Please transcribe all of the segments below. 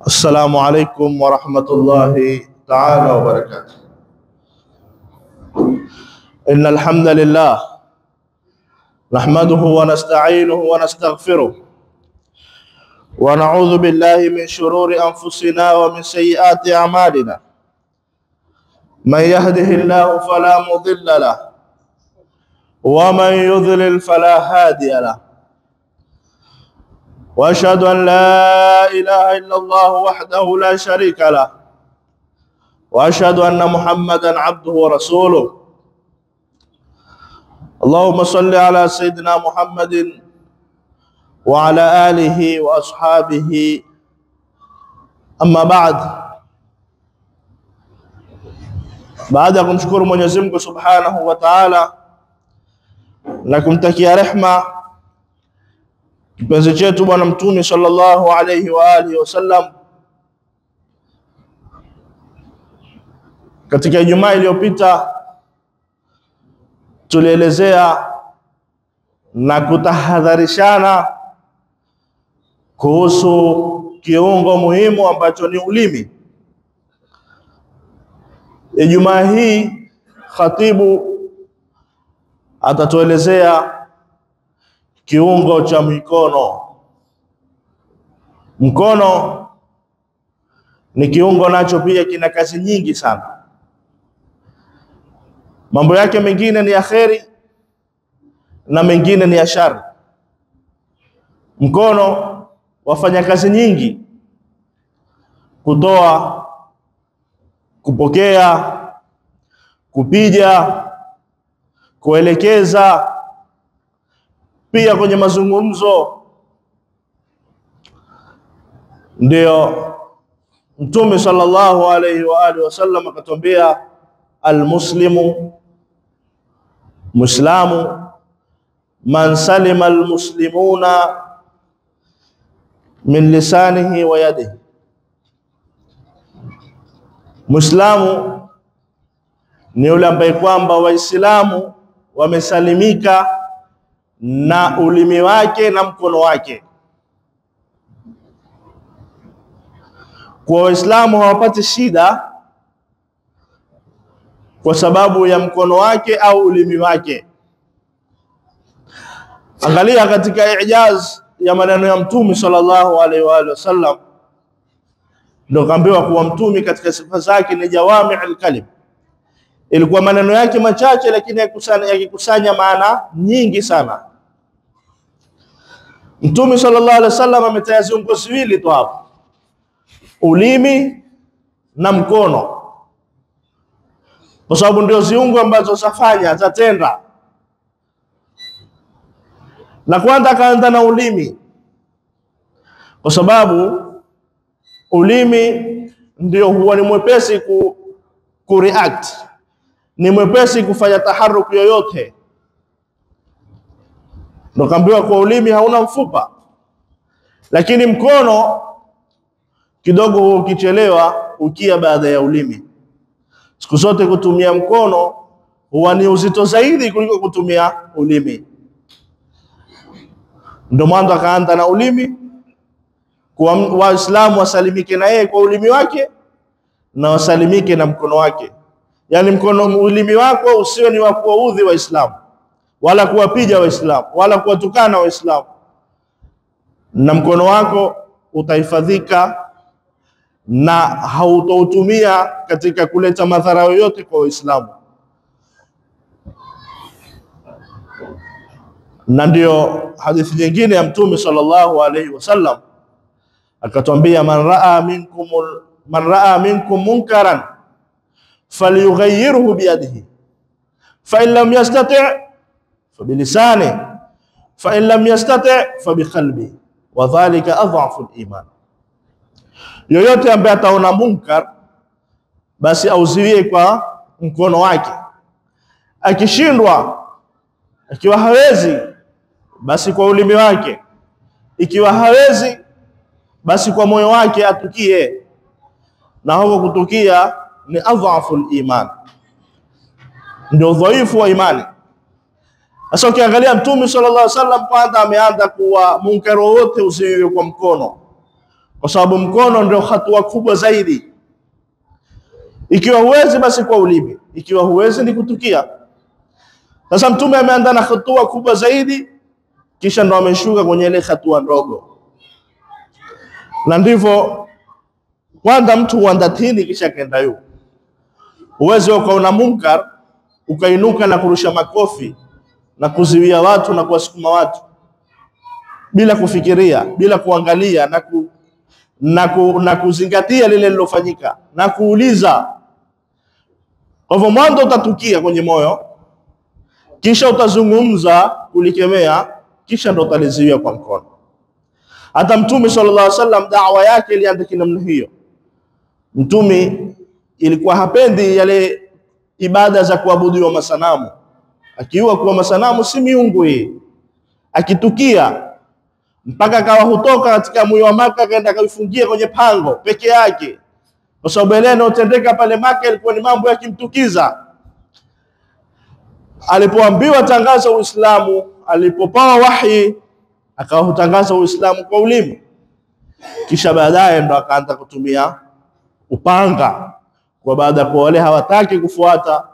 السلام عليكم ورحمة الله تعالى وبركاته. إن الحمد لله نحمده ونستعينه ونستغفره ونعوذ بالله من شرور أنفسنا ومن سيئات أعمالنا. من يهده الله فلا مضل له ومن يضلل فلا هادي له، وأشهد أن لا إله إلا الله وحده لا شريك له، وأشهد أن محمدا عبده ورسوله. اللهم صل على سيدنا محمد وعلى آله وأصحابه. أما بعد، baada ya kumshukuru Mwenyezi Mungu Subhanahu wa Ta'ala na kumtakia rehma kipenzi chetu Bwana Mtume sallallahu alayhi wa alihi wasallam, katika Ijumaa iliyopita tulielezea na kutahadharishana kuhusu kiungo muhimu ambacho ni ulimi. Ijumaa hii khatibu atatuelezea kiungo cha mikono. Mkono ni kiungo nacho pia kina kazi nyingi sana. Mambo yake mengine ni ya kheri na mengine ni ya shari. Mkono wafanya kazi nyingi: kutoa, kupokea, kupiga, kuelekeza, pia kwenye mazungumzo. Ndio Mtume sallallahu alayhi wa alihi wasallam akatuambia, almuslimu, muislamu, man salima almuslimuna min lisanihi wa yadihi. Muislamu ni yule ambaye kwamba Waislamu wamesalimika na ulimi wake na mkono wake. Kwa Waislamu hawapati shida kwa sababu ya mkono wake au ulimi wake. Angalia katika ijaz ya maneno ya Mtume sallallahu alaihi wa alihi wasallam, ndio kaambiwa kuwa Mtume katika sifa zake ni jawami al-kalim. Ilikuwa maneno yake machache lakini yakikusanya maana nyingi sana. Mtume sallallahu alaihi wasallam ametaja viungo viwili tu hapo, ulimi na mkono, kwa sababu ndio viungo ambazo zafanya zatenda. Na kwanza akaanza na ulimi, kwa sababu ulimi ndio huwa ni mwepesi ku react, ni mwepesi kufanya taharuku yoyote. Ndio kaambiwa kwa ulimi hauna mfupa, lakini mkono kidogo huwa ukichelewa ukia baada ya ulimi. Siku zote kutumia mkono huwa ni uzito zaidi kuliko kutumia ulimi. Ndio mwanzo akaanza na ulimi, kwa Waislamu wasalimike na yeye kwa ulimi wake na wasalimike na mkono wake. Yani mkono, ulimi wako usiwe ni wa kuwaudhi Waislamu, wala kuwapiga Waislamu, wala kuwatukana Waislamu, na mkono wako utahifadhika na hautoutumia katika kuleta madhara yoyote kwa Waislamu. Na ndio hadithi nyingine ya Mtume sallallahu alaihi wasallam akatwambia, man raa minkum munkaran falyughayyirhu biyadihi fa in lam yastati' fabilisanihi fa in lam yastati' fabiqalbihi wa dhalika adhafu al-iman. Yoyote ambaye ataona munkar basi auziwie kwa mkono wake, akishindwa, ikiwa hawezi, basi kwa ulimi wake, ikiwa hawezi basi kwa moyo wake atukie. Na huko kutukia ni adhafu al-iman, ndio udhaifu wa imani. Sasa ukiangalia Mtume sallallahu alaihi wasallam kwanza ameanza kuwa munkar wote usiwe kwa mkono, kwa sababu mkono ndio hatua kubwa zaidi. Ikiwa huwezi basi kwa ulimi, ikiwa huwezi ni kutukia. Sasa Mtume ameanza na hatua kubwa zaidi, kisha ndo ameshuka kwenye ile hatua ndogo. Na ndivyo kwanza mtu huanza tini kisha kaenda yu. Uweze ukaona munkar ukainuka na kurusha makofi na kuziwia watu na kuwasukuma watu bila kufikiria, bila kuangalia na kuzingatia lile lilofanyika na kuuliza. Kwa hivyo mwanzo utatukia kwenye moyo, kisha utazungumza kulikemea, kisha ndo utaliziwia kwa mkono. Hata Mtume sallallahu alaihi wasallam da'wa yake ilianza namna hiyo. Mtume ilikuwa hapendi yale ibada za kuabudiwa masanamu, akiwa kuwa masanamu si miungu hii, akitukia mpaka akawa hutoka katika mji wa Maka akaenda akaifungia kwenye pango peke yake, kwa sababu ile inayotendeka pale Maka ilikuwa ni mambo ya kimtukiza. Alipoambiwa tangaza Uislamu, alipopawa wahi, akawa hutangaza Uislamu kwa ulimi, kisha baadaye ndo akaanza kutumia upanga, kwa baada kwa wale hawataki kufuata,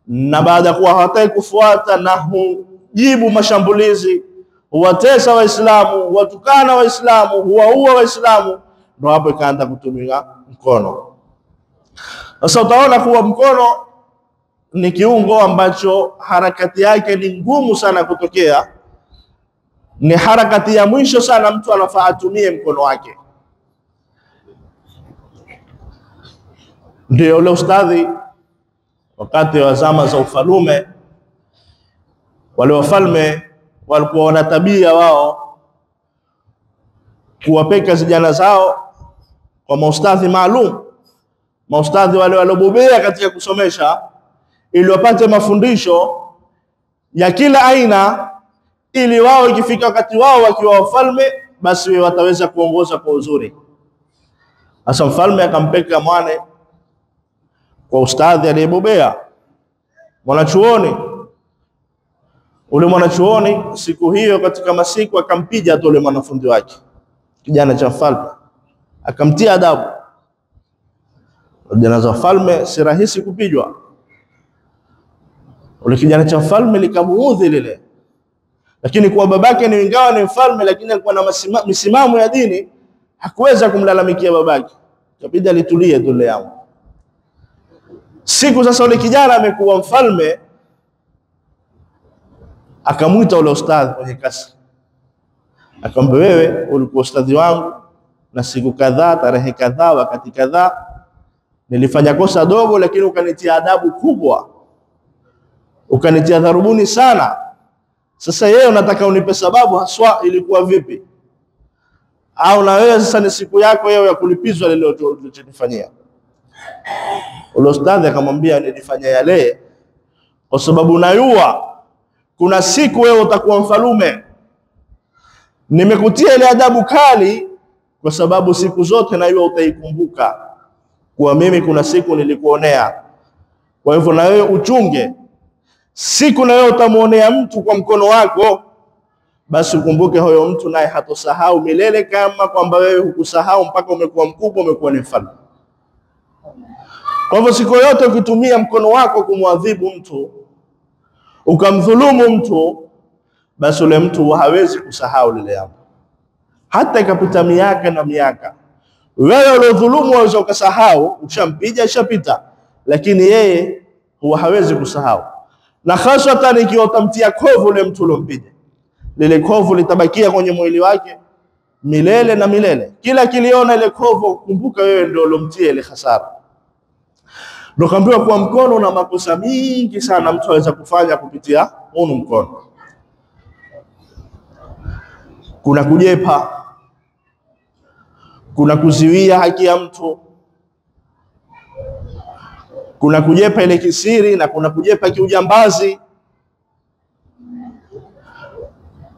na baada kuwa hawataki kufuata na hujibu mashambulizi, huwatesa Waislamu, huwatukana Waislamu, huwaua Waislamu, ndo hapo ikaanza kutumia mkono. Sasa utaona kuwa mkono ni kiungo ambacho harakati yake ni ngumu sana kutokea, ni harakati ya mwisho sana mtu anafaa atumie mkono wake. Ndio ule ustadhi wakati wa zama za ufalume, wale wafalme walikuwa wana tabia wao kuwapeka vijana zao kwa maustadhi maalum, maustadhi wale walobobea katika kusomesha, ili wapate mafundisho ya kila aina, ili wao ikifika wakati wao wakiwa wafalme basi wataweza kuongoza kwa uzuri. Sasa mfalme akampeka mwane kwa ustadhi aliyebobea, mwanachuoni. Ule mwanachuoni siku hiyo katika masiku akampiga tu ule mwanafunzi wake, kijana cha mfalme, akamtia adabu. Kijana cha mfalme si rahisi kupigwa. Ule kijana cha mfalme likamuudhi lile, lakini kwa babake ni ingawa ni mfalme, lakini alikuwa na misimamo ya dini, hakuweza kumlalamikia babake, ikabidi alitulie tu leo. Siku sasa ule kijana amekuwa mfalme, akamuita ule ustadhi kwenye kasri, akamwambia, wewe ulikuwa ustadhi wangu na siku kadhaa, tarehe kadhaa, wakati kadhaa, nilifanya kosa dogo, lakini ukanitia adabu kubwa, ukanitia dharubuni sana. Sasa yeye unataka unipe sababu haswa ilikuwa vipi? Au na wewe sasa ni siku yako yeye ya kulipizwa lile ulichonifanyia? Ule ustadhi akamwambia, nilifanya yale kwa sababu najua kuna siku wewe utakuwa mfalume. Nimekutia ile adabu kali kwa sababu siku zote najua utaikumbuka kuwa mimi kuna siku nilikuonea. Kwa hivyo na wewe uchunge, siku na wewe utamuonea mtu kwa mkono wako, basi ukumbuke huyo mtu naye hatosahau milele, kama kwamba wewe hukusahau mpaka umekuwa mkubwa, umekuwa ni mfalme. Kwa hivyo siku yote ukitumia mkono wako kumwadhibu mtu, ukamdhulumu mtu, basi ule mtu hawezi kusahau lile jambo, hata ikapita miaka na miaka. Wewe uliodhulumu waweza ukasahau, ushampiga ishapita, lakini yeye huwa hawezi kusahau. Na hasatan ikiwa utamtia kovu ule mtu uliompiga, lile kovu litabakia kwenye mwili wake milele na milele. Kila kiliona ile kovu, kumbuka wewe ndio uliomtia ile hasara. Ndio kaambiwa kwa mkono na makosa mingi sana mtu aweza kufanya kupitia huu mkono. Kuna kujepa, kuna kuziwia haki ya mtu, kuna kujepa ile kisiri, na kuna kujepa kiujambazi,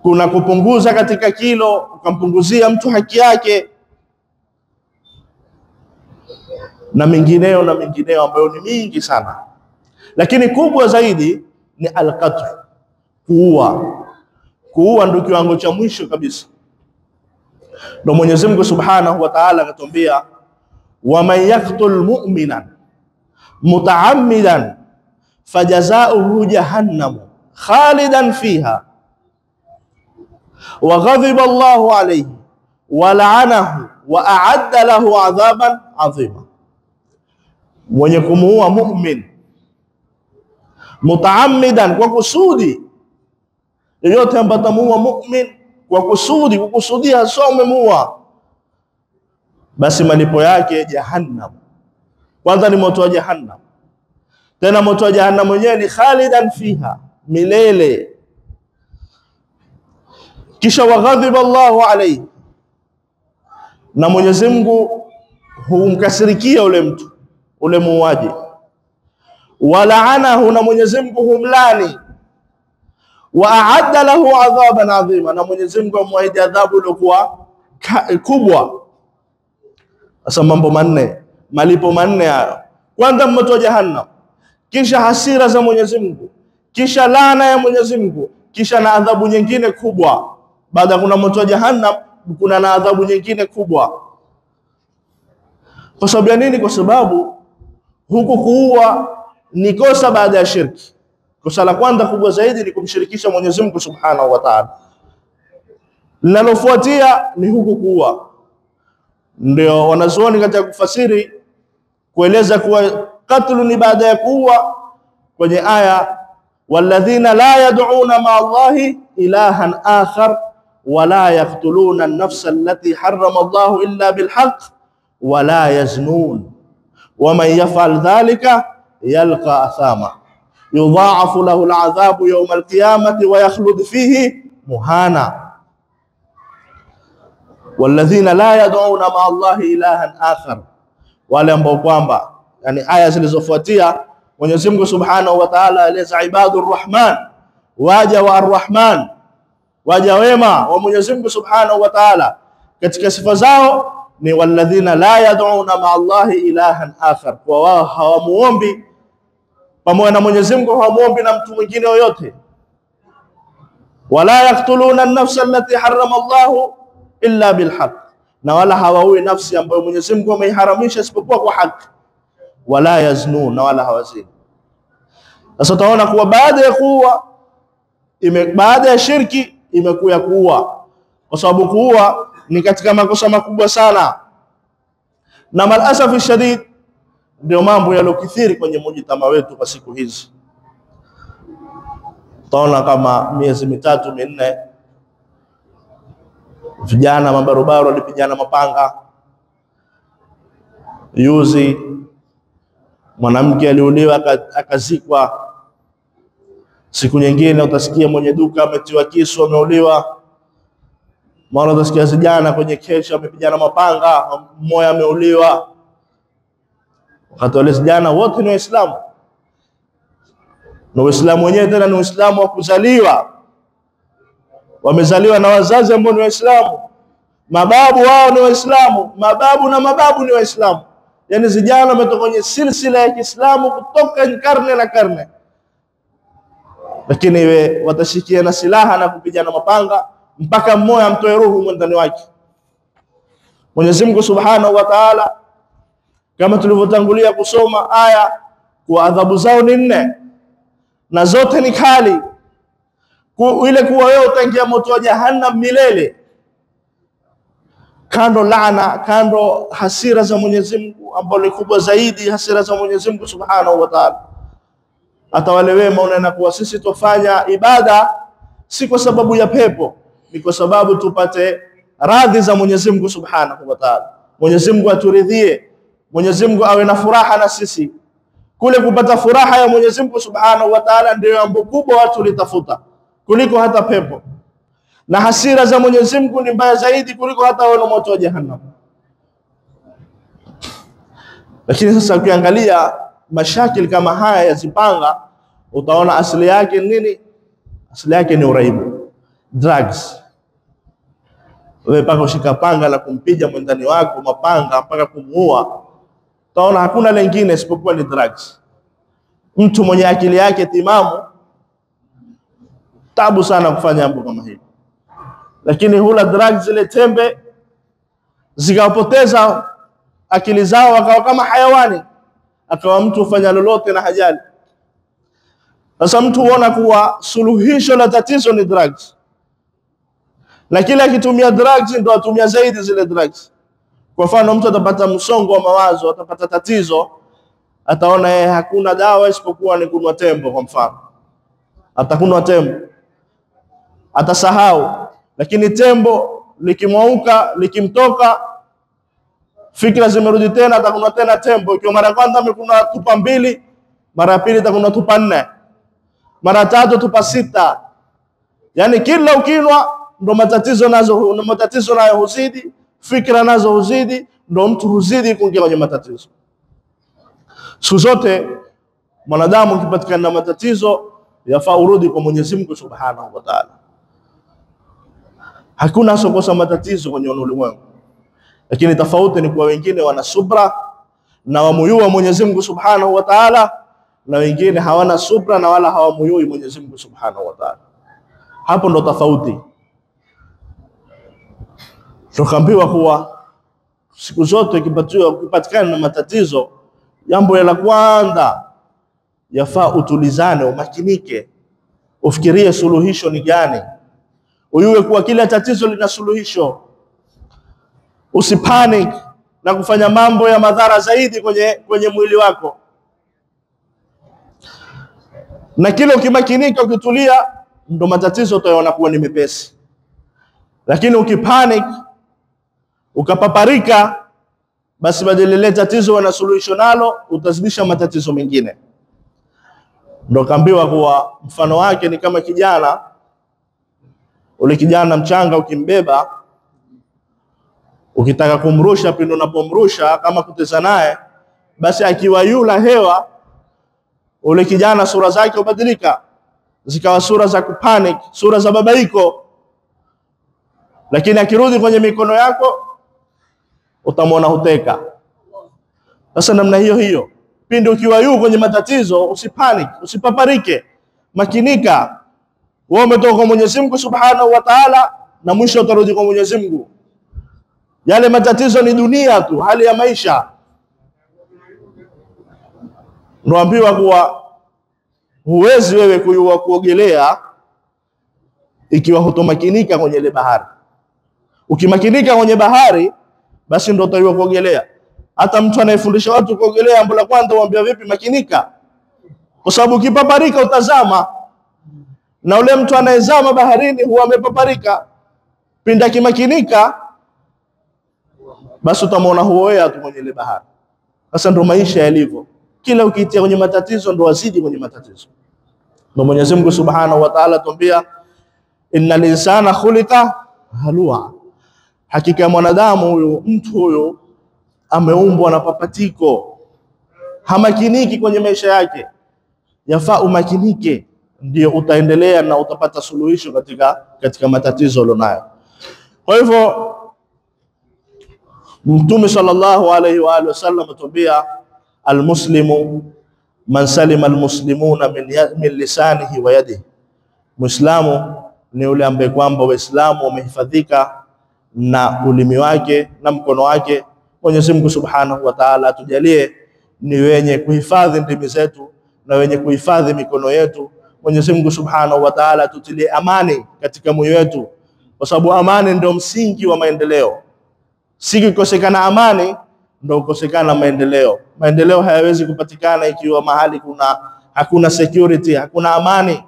kuna kupunguza katika kilo, ukampunguzia mtu haki yake, na mengineyo na mengineyo ambayo ni mingi sana. Lakini kubwa zaidi ni al-qatl, kuua. Kuua ndio kiwango cha mwisho kabisa. Ndio Mwenyezi Mungu Subhanahu wa Ta'ala akatuambia, waman yaqtul mu'minan mutaammidan fajazauhu jahannam khalidan fiha wa ghadiba Allahu alayhi wa la'anahu wa a'adda lahu 'adhaban 'azima. Mwenye kumuua mu'min mutaammidan, kwa kusudi, yoyote ambaye atamuua mu'min kwa kusudi, kukusudia sio umemuua, basi malipo yake jahannam. Kwanza ni moto wa jahannam, tena moto wa jahannam mwenyewe ni khalidan fiha, milele. Kisha waghadhiba Allahu alayhi, na Mwenyezi Mungu humkasirikia ule mtu, ule muuaji. Walaanahu, na Mwenyezi Mungu humlani. Wa a'adda lahu adhaban adhima, na Mwenyezi Mungu amwahidi adhabu iliyokuwa kubwa. Sasa mambo manne, malipo manne hayo. Kwanza moto wa jahannam, kisha hasira za Mwenyezi Mungu, kisha laana ya Mwenyezi Mungu, kisha na adhabu nyingine kubwa. Baada kuna moto wa jahannam, kuna na adhabu nyingine kubwa. Kwa sababu ya nini? Kwa sababu huku kuua ni kosa baada ya shirki. Kosa la kwanza kubwa zaidi ni kumshirikisha Mwenyezi Mungu Subhanahu wa Ta'ala. Linalofuatia ni huku kuua. Ndio wanazuoni katika kufasiri kueleza kuwa katlu ni baada ya kuua kwenye aya walladhina la yad'una ma'a Allahi ilahan akhar wala yaqtuluna an-nafsa allati harrama Allahu illa bilhaq wala yaznun waman yaf'al dhalika yalqa athama yudha'afu lahu al'adhabu yawm al-qiyamati wa yakhlud fihi muhana. Walladhina la yad'una ma'a Allahi ilahan akhar, wale ambao kwamba, yani aya zilizofuatia Mwenyezi Mungu Subhanahu wa Ta'ala eleza ibadur rahman, waja wa arrahman, waja wema wa Mwenyezi Mungu Subhanahu wa Ta'ala, katika sifa zao ni walladhina la yad'una ma'a Allahi ilahan akhar, kwa wao hawamuombi pamoja na Mwenyezi Mungu, hawamuombi na mtu mwingine yoyote. Wala yaqtuluna an-nafsa allati harrama Allahu illa bilhaq, na wala hawaui nafsi ambayo Mwenyezi Mungu ameiharamisha isipokuwa kwa haki. Wala yaznun, na wala hawazini. Sasa utaona kuwa baada ya kuua, baada ya shirki imekuwa kuua, kwa sababu kuua ni katika makosa makubwa sana, na malasafi shadid ndio mambo yalokithiri kwenye mujtama wetu kwa siku hizi. Utaona kama miezi mitatu minne vijana mabarobaro walipigana mapanga. Yuzi mwanamke aliuliwa akazikwa. Siku nyingine utasikia mwenye duka ametiwa kisu ameuliwa. Mara utasikia vijana kwenye kesha wamepigana mapanga, mmoja ameuliwa. Wakati wale vijana wote ni Waislamu, na Uislamu wenyewe tena ni Uislamu wa kuzaliwa, wamezaliwa na wazazi ambao ni Waislamu, mababu wao ni Waislamu, mababu na mababu ni Waislamu. Yani vijana wametoka kwenye silsila ya Kiislamu kutoka karne na karne, lakini we watashikia na silaha na kupigana mapanga mpaka mmoja amtoe roho mwandani wake. Mwenyezi Mungu Subhanahu wa Ta'ala, kama tulivyotangulia kusoma aya, kwa adhabu zao ni nne na zote ni kali. Ile kuwa wewe utaingia moto wa jahannam milele, kando laana, kando hasira za Mwenyezi Mungu ambao ni kubwa zaidi, hasira za Mwenyezi Mungu Subhanahu wa Ta'ala. Hata wale wema unaona kuwa sisi tufanya ibada si kwa sababu ya pepo, ni kwa sababu tupate radhi za Mwenyezi Mungu Subhanahu wa Ta'ala. Mwenyezi Mungu aturidhie, Mwenyezi Mungu awe na furaha na sisi. Kule kupata furaha ya Mwenyezi Mungu Subhanahu wa Ta'ala ndio jambo kubwa watu litafuta kuliko hata pepo, na hasira za Mwenyezi Mungu ni mbaya zaidi kuliko hata wale moto wa jahannam. Lakini sasa ukiangalia mashakil kama haya yazipanga, utaona asili yake nini? Asili yake ni uraibu, drugs. Wewe paka ushika panga la kumpiga mwendani wako mapanga mpaka kumuua, utaona hakuna lengine isipokuwa ni drugs. Mtu mwenye akili yake timamu tabu sana kufanya jambo kama hili, lakini hula drugs zile tembe zikawapoteza akili zao, wakawa kama hayawani, akawa mtu fanya lolote na hajali. Sasa mtu huona kuwa suluhisho la tatizo ni drugs, na kila akitumia drugs ndo atumia zaidi zile drugs. Kwa mfano mtu atapata msongo wa mawazo, atapata tatizo, ataona yeye hakuna dawa isipokuwa ni kunywa tembo. Kwa mfano atakunywa tembo, atasahau, lakini tembo likimwauka, likimtoka, fikra zimerudi tena, atakunywa tena tembo. Ikiwa mara kwanza amekunywa tupa 2, mara pili atakunywa tupa 4, mara tatu tupa 6. Yani kila ukinwa ndo matatizo nazo, ndo matatizo nayo huzidi, fikra nazo huzidi, ndo mtu huzidi kuingia kwenye matatizo. Siku zote mwanadamu ukipatikana na matatizo yafaa urudi kwa Mwenyezi Mungu Subhanahu wa Ta'ala. Hakuna asokosa matatizo kwenye ulimwengu, lakini tofauti ni kwa wengine wana subra na wamuyua Mwenyezi Mungu Subhanahu wa Ta'ala, na wengine hawana subra na wala hawamuyui Mwenyezi Mungu Subhanahu wa Ta'ala. Hapo ndo tofauti. Tukaambiwa kuwa siku zote ukipatikana na matatizo, jambo la kwanza yafaa utulizane, umakinike, ufikirie suluhisho ni gani, uyue kuwa kila tatizo lina suluhisho. Usipanic na kufanya mambo ya madhara zaidi kwenye mwili wako. Na kila ukimakinika, ukitulia, ndo matatizo utayaona kuwa ni mepesi. Lakini ukipanic, ukapaparika, basi badala ile tatizo wana suluhisho nalo, utazidisha matatizo mengine. Ndo kaambiwa kuwa mfano wake ni kama kijana, ule kijana mchanga ukimbeba, ukitaka kumrusha, pindi unapomrusha kama kuteza naye, basi akiwa yula hewa, ule kijana sura zake hubadilika, zikawa sura za kupanic, sura za babaiko. Lakini akirudi kwenye mikono yako utamwona huteka. Sasa namna hiyo hiyo, pindi ukiwa yu kwenye matatizo, usipanic, usipaparike, makinika. Wewe umetoka kwa Mwenyezi Mungu Subhanahu wa Ta'ala, na mwisho utarudi kwa Mwenyezi Mungu. Yale matatizo ni dunia tu, hali ya maisha. Unaambiwa kuwa huwezi wewe kuyua kuogelea ikiwa hutomakinika kwenye ile bahari. Ukimakinika kwenye bahari, basi ndio utayua kuogelea. Hata mtu anayefundisha watu kuogelea, jambo la kwanza huambia vipi, makinika, kwa sababu ukipaparika utazama. Na ule mtu anayezama baharini huwa amepaparika. Pinda kimakinika, basi utamwona huoea tu kwenye ile bahari. Sasa ndio maisha yalivyo. Kila ukiitia kwenye matatizo ndio wazidi kwenye matatizo. Ndio Mwenyezi Mungu Subhanahu wa Ta'ala tuambia, innal insana khuliqa halua, hakika mwanadamu huyu, mtu huyu ameumbwa na papatiko, hamakiniki kwenye maisha yake. Yafaa umakinike, ndio utaendelea na utapata suluhisho katika matatizo ulionayo. Kwa hivyo Mtume sallallahu alayhi wa alihi wasallam atuambia, almuslimu man salima almuslimuna min lisanihi wa yadihi. Muislamu ni yule ambaye kwamba Waislamu wamehifadhika na ulimi wake na mkono wake. Mwenyezi Mungu Subhanahu wa Ta'ala atujalie ni wenye kuhifadhi ndimi zetu na wenye kuhifadhi mikono yetu. Mwenyezi Mungu Subhanahu wa Ta'ala atutilie amani katika moyo wetu, kwa sababu amani ndio msingi wa maendeleo. Siku ikosekana amani ndio kukosekana maendeleo. Maendeleo hayawezi kupatikana ikiwa mahali hakuna security, hakuna amani.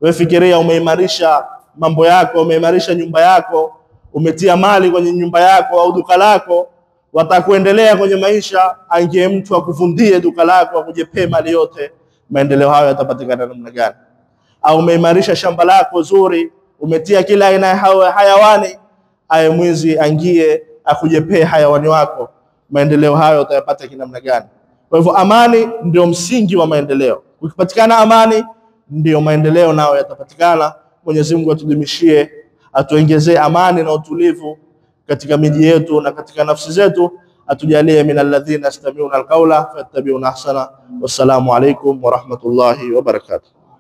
Wewe fikiria, umeimarisha mambo yako, umeimarisha nyumba yako, umetia mali kwenye nyumba yako au duka lako, watakuendelea kwenye maisha, angie mtu akuvundie duka lako, akujepee mali yote, maendeleo hayo yatapatikana namna gani? Au umeimarisha shamba lako zuri, umetia kila aina ya hayawani, aye mwizi angie akujepee hayawani wako, maendeleo hayo utayapata kinamna gani? Kwa hivyo amani ndio msingi wa maendeleo. Ukipatikana amani ndio maendeleo nao yatapatikana. Mwenyezi Mungu atudumishie, atuongezee amani na utulivu katika miji yetu na katika nafsi zetu, atujalie minalladhina yastami'una alqawla fayattabi'una ahsana. Wassalamu alaikum wa rahmatullahi wa barakatuh.